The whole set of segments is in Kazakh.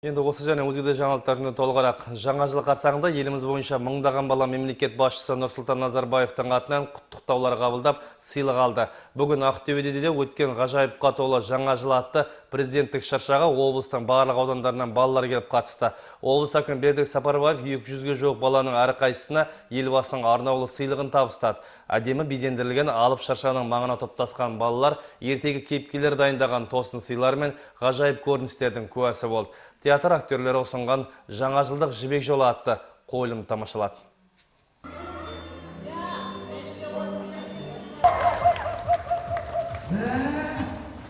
Енді осы және өзге де жаңалықтармен толығырақ. Жаңа жыл қарсаңында еліміз бойынша мыңдаған бала мемлекет басшысы Нұрсұлтан Назарбаевтың атынан құттықтаулар қабылдап, сыйлық алды. Бүгін Ақтөбеде де өткен ғажайыпқа толы Жаңа жыл атты президенттік шыршаға облыстың барлық аудандарынан балалар келіп қатысты. Облыс әкімі Бердібек Сапарбаев 200-ге жуық баланың әрқайсысына елбасының арнаулы сыйлығын табыстады. Әдемі безендірілген алып шыршаның маңына топтасқан балалар ертегі кейіпкерлер дайындаған тосын сыйлар мен ғажайып көріністердің куәсі болды. Театр актерлері ұсынған Жаңа жылдық жібек жолы атты қойылым тамашалады.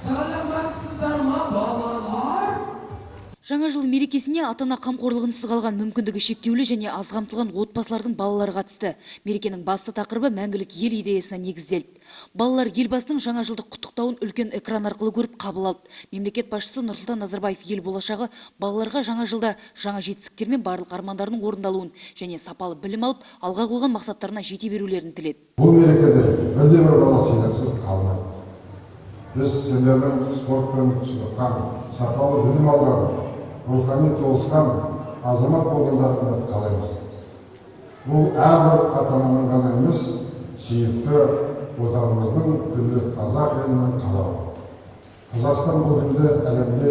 Саламатсыздар ма, балалар? Жаңа жыл мерекесіне ата-ана қамқорлығынсыз қалған, мүмкіндігі шектеулі және аз қамтылған отбасылардың балалары қатысты. Мерекенің басты тақырыбы Мәңгілік ел идеясына негізделді. Балалар елбасының жаңа жылдық құттықтауын үлкен экран арқылы көріп, қабыл алды. Мемлекет басшысы Нұрсұлтан Назарбаев ел болашағы балаларға жаңа жылда жаңа жетістіктер мен барлық армандарының орындалуын және сапалы білім алып, алға қойған мақсаттарына жете берулерін тіледі. Бұл мерекеде бірде бір бала сыйлықсыз қалмайды. Біз сендердің спортпен шыныққан, сапалы білім алған, рухани толысқан азамат болғандарыңды қалаймыз. Бұл әрбір ата ананың ғана емес, сүйікті Отанымыздың, күллі қазақ елінің қалауы. Қазақстан бүгінде әлемде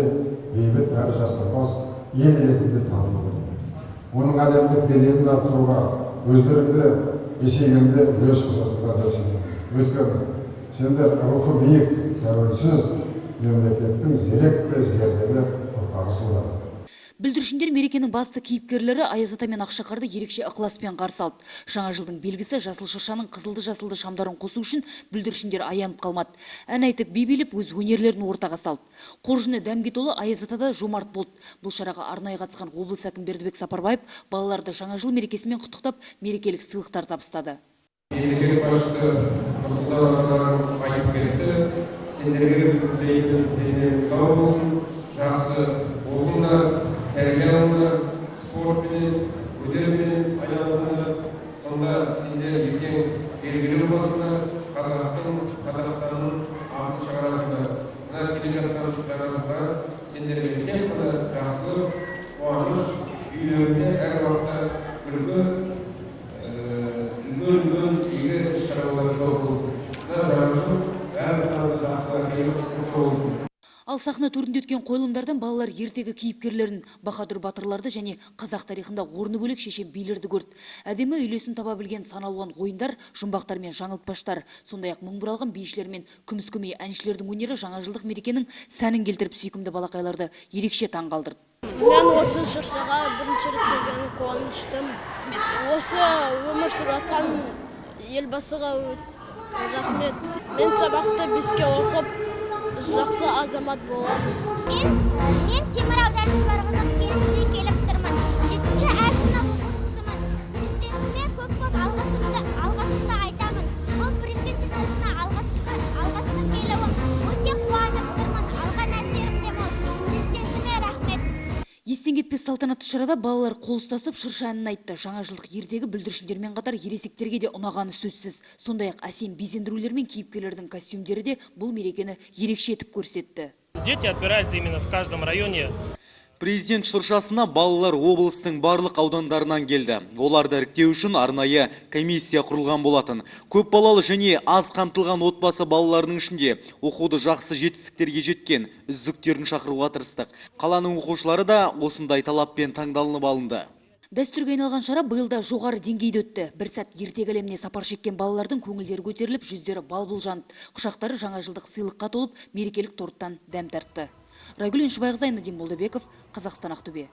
бейбіт әрі жасампаз ел ретінде танылып отыр. Оның әлемдік беделін арттыруға өздерің де есейгенде үлес қосасыңдар деп сенемін. Өйткені сендер рухы биік, тәуелсіз мемлекеттің зерек те зерделі ұрпағысыңдар. Бүлдіршіндер мерекенің басты кейіпкерлері Аяз ата мен Ақшақарды ерекше ықыласпен қарсы алды. Жаңа жылдың белгісі жасыл шыршаның қызылды жасылды шамдарын қосу үшін бүлдіршіндер аянып қалмады. Ән айтып, би билеп, өз өнерлерін ортаға салды. Қоржыны дәмге толы Аяз ата да жомарт болды. Бұл шараға арнайы қатысқан облыс әкімі Бердібек Сапарбаев балаларды жаңа жыл мерекесімен құттықтап, мерекелік сыйлықтар табыстады. Мемлекет басшысы Нұрсұлтан Назарбаев айтып кетті. Сендерге біздің тілейтін дендерің сау болсын, жақсы оқыңдар, тәрбие алыңдар, спортпенен, өнерменен айналысыңдар. Сонда сендер ертең белгілі боласыңдар, қазақтың, Қазақстанның атын шығарасыңдар. Мына келе жатқан жаңа жылда сендерге тек қана жақсы, қуаныш, үйлерінде әр уақытта күлкі, үлкен үлкен игі іс шаралар жол болсын. Мына жаңа жыл барлықтарыңа жақсылық әкеліп, құтты болсын. Ал сахна төрінде өткен қойылымдардан балалар ертегі кейіпкерлерін, баһадүр батырларды және қазақ тарихында орны бөлек шешен билерді көрді. Әдемі үйлесім таба білген сан алуан ойындар, жұмбақтар мен жаңылтпаштар, сондай-ақ мың бұралған бишілер мен күміс көмей әншілердің өнері жаңа жылдық мерекенің сәнін келтіріп, сүйкімді балақайларды ерекше таңғалдырды. Мен осы шыршаға бірінші рет келгенім қуаныштымын. Осы өмір сүріп жатқан елбасыға рахмет. Мен сабақты 5-ке оқып, жақсы азамат боламын. Мен Темір ауданы Шұбарқұдық кентіне келіп тұрмын. Жетінші ә сынып оқушысымын. Президентіме көп көп алғысымды айтамын. Бұл президент шыршасына алғашқы келуім. Өте қуанып тұрмын. Алған әсерім де мол. Президентіме рахмет. Естен кетпес салтанатты шарада балалар қол ұстасып, шырша әнін айтты. Жаңа жылдық ертегі бүлдіршіндермен қатар ересектерге де ұнағаны сөзсіз. Сондай-ақ әсем безендірулер мен кейіпкерлердің костюмдері де бұл мерекені ерекше етіп көрсетті. Дети отбираются именно в каждом районе. Президент шыршасына балалар облыстың барлық аудандарынан келді. Оларды іріктеу үшін арнайы комиссия құрылған болатын. Көп балалы және аз қамтылған отбасы балаларының ішінде оқуды жақсы, жетістіктерге жеткен үздіктерін шақыруға тырыстық. Қаланың оқушылары да осындай талаппен таңдалынып алынды. Дәстүрге айналған шара биыл да жоғары деңгейде өтті. Бір сәт ертегі әлеміне сапар шеккен балалардың көңілдері көтеріліп, жүздері бал-бұл жанды. Құшақтары жаңа жылдық сыйлыққа толып, мерекелік торттан дәм тартты. Райгүл Еншібайқызы, Айнадин Молдабеков, Қазақстан, Ақтөбе.